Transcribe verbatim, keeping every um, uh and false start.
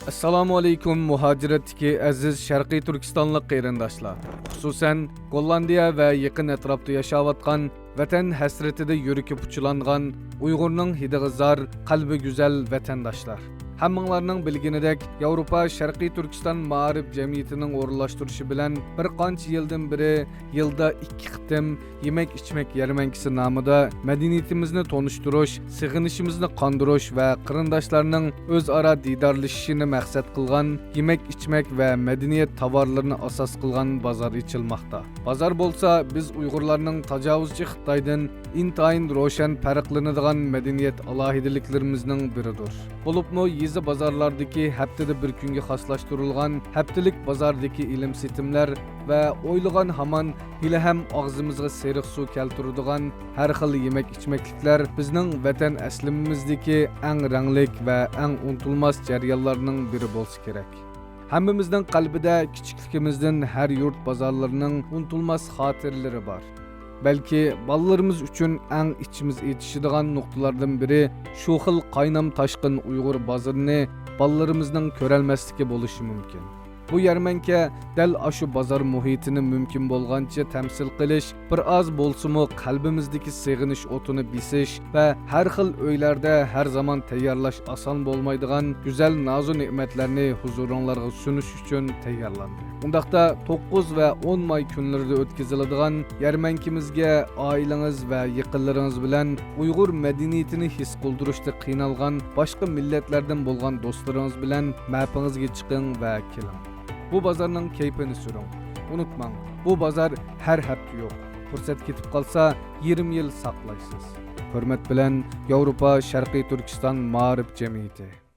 ئەسسالامۇ ئەلەيكۇم، مۇھاجىرەتتىكى ئەزىز شەرقىي تۈركىستانلىق قېرىنداشلار، خۇسۇسەن، گوللاندىيە ۋە يېقىن ئەتراپتا ياشاۋاتقان، ۋەتەن ھەسرىتىدە يۈرىكى پۇچىلانغان، ئۇيغۇرنىڭ ھىدىغا زار، قەلبى گۈزەل ۋەتەنداشلار. ھەممىڭلارنىڭ بىلگىنىدەك، ياۋروپا شەرقىي تۈركىستان مائارىپ جەمئىيىتىنىڭ ئورۇنلاشتۇرۇشى بىلەن بىر قانچە يىلدىن بېرى يىلدا ئىككى قېتىم يېمەك-ئىچمەك يەرمەنكىسى نامىدا مەدەنىيىتىمىزنى تونۇشتۇرۇش، سېغىنىشىمىزنى قاندۇرۇش ۋە قېرىنداشلارنىڭ ئۆزئارا دىدارلىشىشىنى مەقسەت قىلغان يېمەك-ئىچمەك ۋە مەدەنىيەت تاۋارلىرىنى ئاساس قىلغان بازار ئېچىلماقتا. بازار بولسا بىز ئۇيغۇرلارنىڭ تاجاۋۇزچى خىتايدىن ئىنتايىن روشەن پەرقلىنىدىغان مەدەنىيەت ئالاھىدىلىكلىرىمىزنىڭ بىرىدۇر. بولۇپمۇ يېزا بازارلاردىكى ھەپتىدە بىر كۈنگە خاسلاشتۇرۇلغان ھەپتىلىك بازاردىكى ئېلىم-سېتىملەر ۋە ئويلىغان ھامان ھېلىھەم ئاغزىمىزغا سېرىق سۇ كەلتۈرىدىغان ھەر خىل يېمەك-ئىچمەكلىكلەر بىزنىڭ ۋەتەن ئەسلىمىمىزدىكى ئەڭ رەڭلىك ۋە ئەڭ ئۇنتۇلماس جەريانلارنىڭ بىرى بولسا كېرەك. ھەممىمىزنىڭ قەلبىدە كىچىكلىكىمىزدىن ھەر يۇرت بازارلىرىنىڭ ئۇنتۇلماس خاتىرىلىرى بار. بەلكى بالىلىرىمىز ئۈچۈن ئەڭ ئىچىمىز ئېچىشىدىغان نۇقتىلاردىن بىرى شۇ خىل قاينام تاشقىن ئۇيغۇر بازىرىنى بالىلىرىمىزنىڭ كۆرەلمەسلىكى بولۇشى مۇمكىن. بۇ يەرمەنكە دەل ئاشۇ بازار مۇھىتىنى مۇمكىن بولغانچە تەمسىل قىلىش، بىر ئاز بولسىمۇ قەلبىمىزدىكى سېغىنىش ئوتىنى بېسىش ۋە ھەر خىل ئۆيلەردە ھەر زامان تەييارلاش ئاسان بولمايدىغان گۈزەل نازۇ نېمەتلەرنى ھۇزۇرۇڭلارغا سۇنۇش ئۈچۈن تەييارلاندى. ئۇنداقتا توققۇز ۋە ئون ماي كۈنلىرىدە ئۆتكۈزۈلىدىغان يەرمەنكىمىزگە ئائىلىڭىز ۋە يېقىنلىرىڭىز بىلەن ئۇيغۇر مەدەنىيىتىنى ھېس قىلدۇرۇشتا قىينالغان باشقا مىللەتلەردىن بولغان دوستلىرىڭىز بىلەن مەپىڭىزگە چىقىڭ ۋە كېلىڭ. بۇ بازارنىڭ كەيپىنى سۈرۈڭ. ئۇنتۇماڭ، بۇ بازار ھەر ھەپتە يوق. پۇرسەت كېتىپ قالسا، يېرىم يىل ساقلايسىز. ھۆرمەت بىلەن، ياۋروپا شەرقىي تۈركىستان مائارىپ جەمئىيىتى.